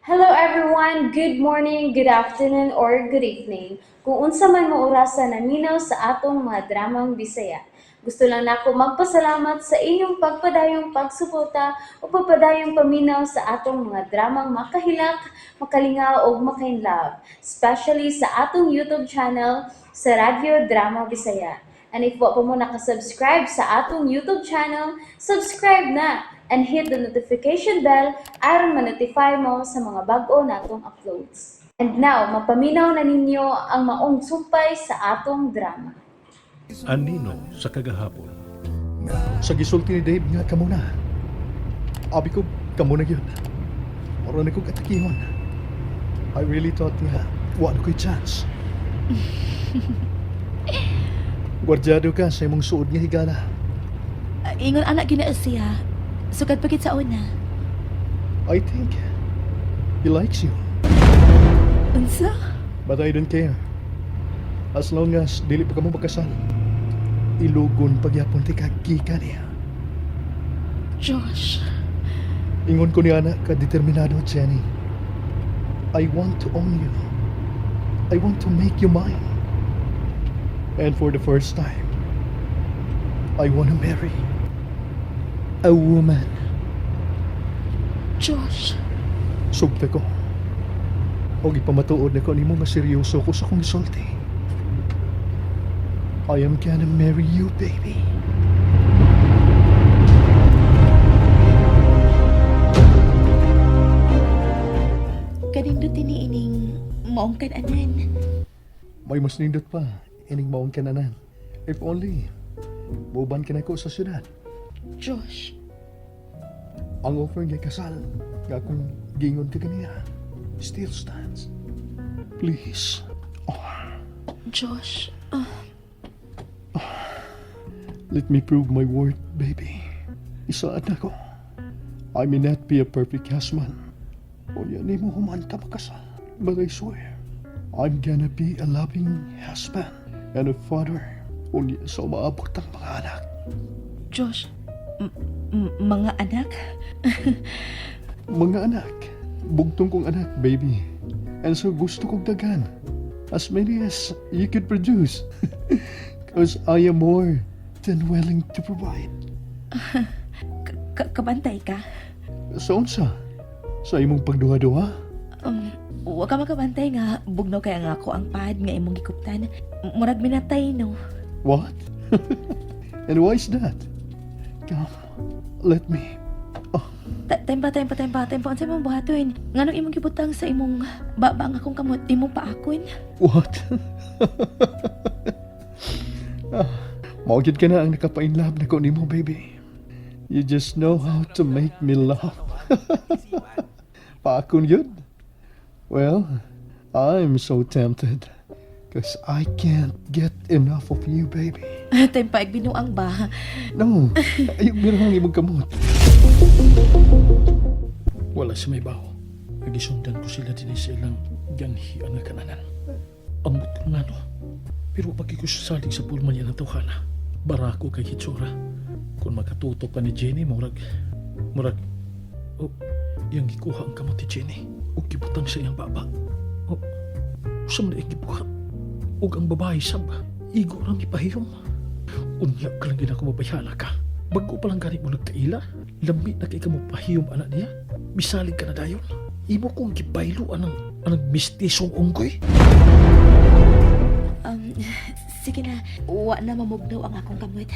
Hello everyone! Good morning, good afternoon, or good evening. Kung unsa man mo orasa naminaw sa atong mga dramang Bisaya. Gusto lang nako magpasalamat sa inyong pagpadayong pagsuporta o pagpadayong paminaw sa atong mga dramang makahilak, makalingaw ug makainlove, especially sa atong YouTube channel sa Radyo Drama Bisaya. And if wa pa mo nakasubscribe sa atong YouTube channel, subscribe na and hit the notification bell aron ma-notify mo sa mga bag-o natong uploads. And now, mapaminaw na ninyo ang maong sumpay sa atong drama. Anino sa kagahapon. Sa gisulti ni Dave nga kamo na. Abi ko kamo na gyud. Mura na kog atakihon. I really thought nga wa na ko'y chance. Gwardyado ka sa imong suod nga higala. Ingon anak gina siya. Sukad pa gid sa una. I think he likes you. Unsa? But I don't care. As long as dili pa kamo makasal. Ilugon pagyapon ti kagika niya. Josh. Ingon ko niya na ka-determinado, Jenny. I want to own you. I want to make you mine. And for the first time, I want to marry a woman. Josh. Sugta ko. Og ipamatuod na ko nimo nga seryoso ko sa akong gisulti. I am gonna marry you, baby. Kanindot ini ining maong kananan. May mas nindot pa, ining maong kananan. If only, muban ka na ko sa syudad. Josh. Ang offer nga kasal, nga akong gingon ka kaniya, still stands. Please. Oh, Josh. Let me prove my worth, baby. Isaad na ko. I may not be a perfect husband. Unya nimo human ta makasal. But I swear, I'm gonna be a loving husband and a father. Unya sa umaabot ang mga anak. Josh. Mga anak? Mga anak. Bugtong kong anak, baby. And so gusto kong daghan. As many as you could produce. 'Cause I am more than willing to provide. Kabantay ka? Sa unsa? Sa imong pagduha-duha? Wa ka makabantay nga bugnaw kaya nga ako ang pad nga imong gikuptan. Murag minatay, no? What? And why is that? Come, let me. Oh, Tempa, tempa, tempa, tempa. Unsay imong buhaton? Nganong imong gibutang sa imong baba ang akong kamot, imong paakon? What? Ah, mao gyud ka na ang nakapainlove na ko nimo, baby. You just know how to make me laugh. Paakon yun? Well, I'm so tempted. 'Cause I can't get enough of you, baby. Tempa, igbinuang ba? No, ayaw birahang imong kamot. Wala sa may baho. Nagisundan ko sila din sa ilang ganhian nga kananan. Ambot ko nga no. Pero pag ko salig sa pulman niya ng tawhana, barako kay hitsura. Kung makatutok pa ni Jenny, murag, oh, iyang gikuha ang kamot ni Jenny. Ug gibutang sa iyang baba. Oh, usa man iyang gibuhat. Ug ang babae sab, igo rang ipahiyom. Unya ka lang gina ko mabayhala ka. Bago pa lang gani mo nagkaila, lami na kay ka mo pahiyom anak niya. Misalig ka na dayon. Imo kong gibaylo anang mistisong unggoy. Sige na, wa na mamugnaw ang akong kamot.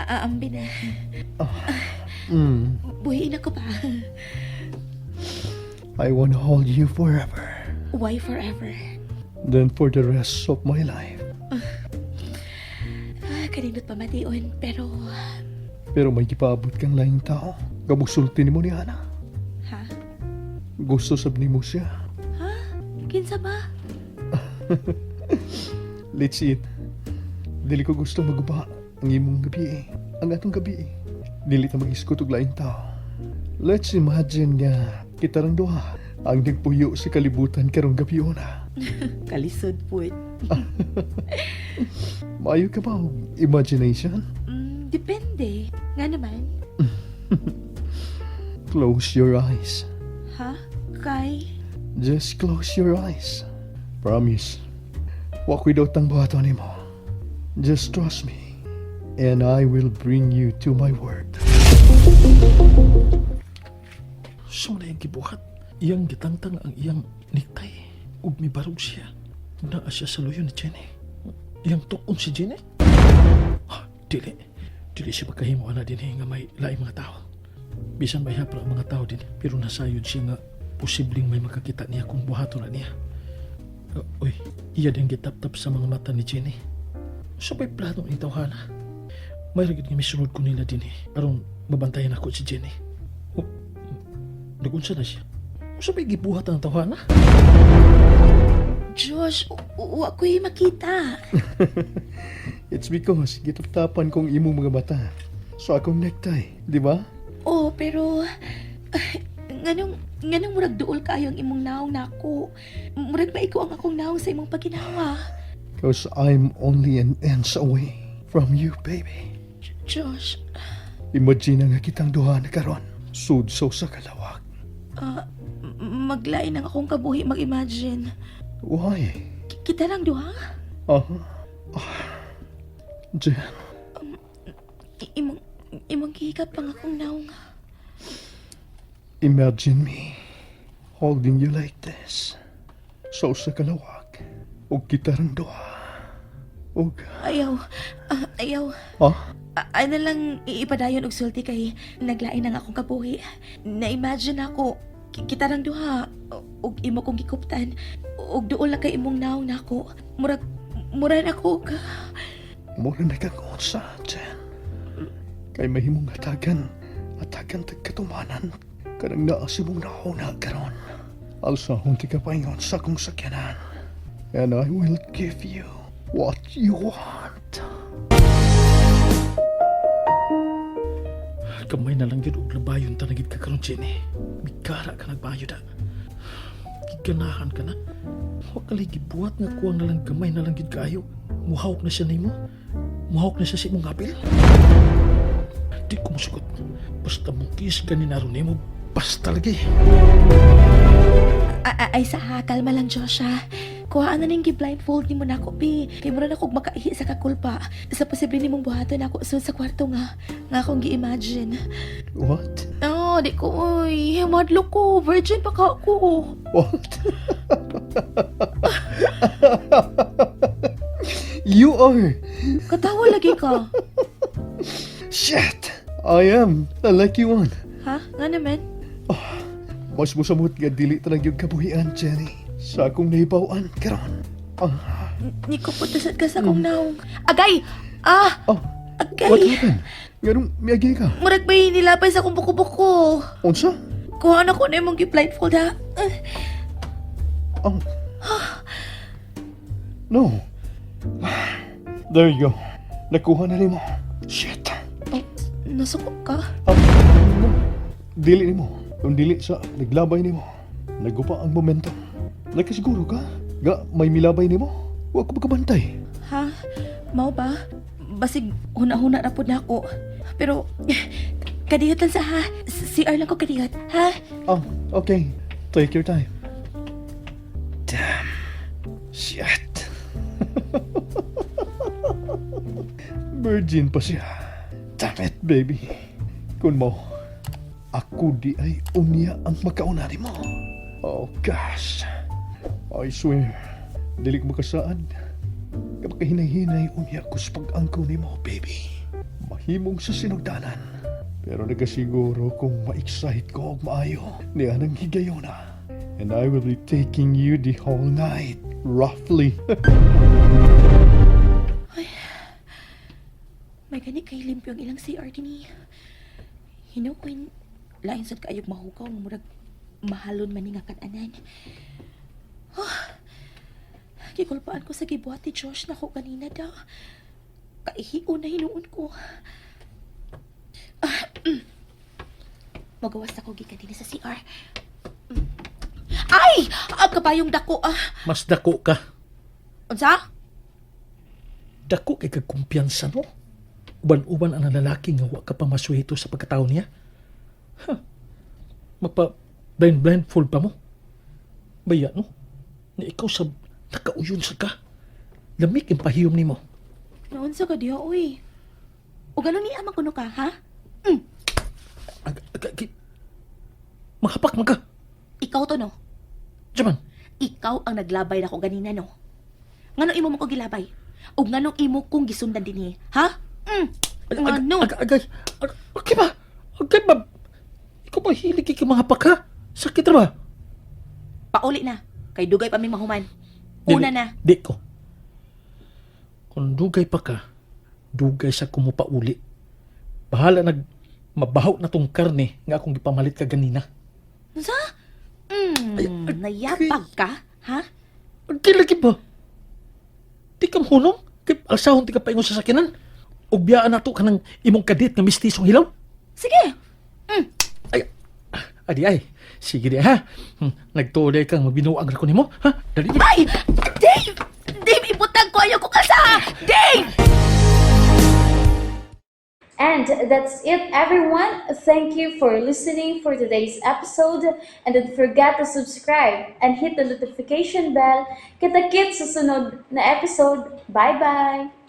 Ambi na. Buhiin ako pa. I want to hold you forever. Why forever? Then for the rest of my life. Ah, kanindot pa mation, pero. Pero may gipaabot kang laing tao. Gamusulti nimo ni Ana. Ha? Gusto sab nimo siya. Ha? Kinsa ba? Let's eat. Dili ko gusto maguba ang imong gabi eh. Ang atong gabi eh. Dili ta mag-iskot og laing tao. Let's imagine nga kita rang duha ang nagpuyo sa kalibutan karong gabi una. Kalisod po. Maayo ka ba og imagination? Depende. Nga naman. Close your eyes. Ha? Kay? Just close your eyes. Promise. Wa ko'y daotang buhaton nimo. Just trust me, and I will bring you to my world. Unsa man iyang gibuhat? Iyang gitangtang ang iyang necktie. Ug mibarog siya. Naa siya sa luyo ni Jenny. Iyang tuk-on si Jenny? Ah, dili. Dili siya makahimo ana dinhi nga may laing mga tao. Bisan may hapra ang mga tao dinhi, pero nasayod siya nga posibleng may makakita niya kung buhaton na niya. Uy, iya din gitap-tap sa mga mata ni Jenny. Unsa bay plano ni tawhana? May ra gyud nga misunod ko nila dinhi aron mabantayan ako si Jenny. Oh, nagunsa na siya? Unsa bay gibuhat ang tawhana? Josh, wa ko'y makita. It's because gitaptapan kong imong mga mata sa akong necktie, di ba? Oh, pero ah, nganong murag duol kayo ang imong naong nako. Murag ba ikaw ang akong naong sa imong paginawa? Because I'm only an inch away from you, baby. Josh, Imagine nga kitang duha na karon. Sudso sa kalawag. ah, maglain ang akong kabuhi mag-imagine. Why? Kita lang duha? Aha. Ah. Jen, Imong gihikap ang akong naong. Imagine me holding you like this. Sa usa ka lawag. Og kita rang duha. Og, Ayaw, ah, ayaw. ah, Ano lang iipadayon og sulti kay naglain ang akong kabuhi. Na-imagine ako kita lang duha og imo kong gikuptan og duol na kay imong naong nako. Murag mura na ko ka. Mura na kang unsa, Jen. Kay mahimong hatagan, hatagan tag katumanan. Kanang naa sa imong nauna karon. Alsahon ti ka paingon sa akong sakyanan. And I will give you what you want. Kamay na lang gyud og labayon ta na gyud ka karon, Jenny. Bigara ka nagbayo da. Giganahan ka na. Wa ka lay gibuhat nga kuwang na lang gamay na lang gyud kaayo. Muhawk na siya nimo. Muhawk na siya sa imong apil. Di ko musugot. Basta mo kiss ganin aron nimo. Basta lagi. Ay sa ha, kalma lang, Josh, ha. Kuhaan na ning gi-blindfold nimo nako, bi. Kay mura na kog makaihi sa kakulpa. Sa posible nimong buhaton ako sud sa kwarto nga akong gi-imagine. What? Oh, di ko oy. Madlok ko. Virgin pa ka ako. What? You are. Katawa lagi ka. Shit! I am the lucky one. Ha? Nga naman? Mas musamot nga dili talang yung kabuhian, Jenny. Sa akong nahibaw-an karon. Ah, Nikuputasad ka sa akong naong. Agay! Ah! Oh, Agay! what happened? Nganong miagay ka? Murag may nilapay sa akong buko-buko. Unsa? Kuha na ko na imong gi-blindfold ha. Ah, Oh. No. There you go. Nakuha na nimo. Shit. Oh, nasuko ka? Ah, no. Dili nimo. Kung dili sa naglabay nimo. Nagupa ang momento. Nakasiguro ka? Ga, may milabay nimo? Wa ko makabantay. Ha? Mao ba? Basig huna-huna na pud nako. Pero kadiyot lang sa ha. CR lang ko kadiyot, ha? Oh, okay. Take your time. Damn. Shit. Virgin pa siya. Damn it, baby. Kung mo, ako di ay unya ang makauna mo. Oh, gosh. I swear, dili ko makasaad. Kapag hinay-hinay unya ko sa pag-angko nimo, baby. Mahimong sa sinugdanan. Pero nagasiguro kung ma-excite ko og maayo ni anang higayona. And I will be taking you the whole night, roughly. May gani kay limpyo ang ilang CR dinhi. Hinukoy lain sad kaayog mahugaw nga murag mahalon man ni nga kan-anan. Oh, gikulpaan ko sa gibuhat ni Josh nako kanina daw. Kaihio na hinuon ko. Ah, Magawas ako gikan dinhi sa CR. Ay! Ang kabayong dako ah. Mas dako ka. Unsa? Dako kay kag kumpiyansa no. Uban-uban ang lalaki nga wa ka pa masuhito sa pagkatao niya. Huh. Magpa blind blindfold pa mo. Baya, no? Na ikaw sa nakauyon sa ka. Lamig ang pahiyom nimo. Naunsa ka diha, uy. O gano'n ni ama kuno ka, ha? Ag, ag, ag, Mahapak man ka. Ikaw to, no? Jaman, Ikaw ang naglabay nako ganina, no? Ngano imo mo ko gilabay? O nganong imo kong gisundan dinhi, ha? Ngano? Ag, ag, ag, ag, okay ba? Okay ba? Ikaw ba hilig kay mga ka? Sakit ra ba? Pauli na. Kay dugay pa mi mahuman. Dili, Una na. Di ko. Kung dugay pa ka, dugay sa kumupauli. Bahala nag mabaho na tong karne nga akong gipamalit ka ganina. Unsa? Nayapag ka, ha? Ang kilagi ba? Di ka mahunong? Kay alsahon ti ka paingon sa sakinan? Ug biyaan nato ka ng imong kadit nga mistisong hilaw? Sige. Ay, adi ay. Sige di ha. Nagtuloy kang magbinuang ra ko nimo, ha? Dali. Ay! Dave! Dave, ibutang ko ayaw ko kalsa! Dave! And that's it, everyone. Thank you for listening for today's episode. And don't forget to subscribe and hit the notification bell. Kita-kits sa sunod na episode. Bye-bye!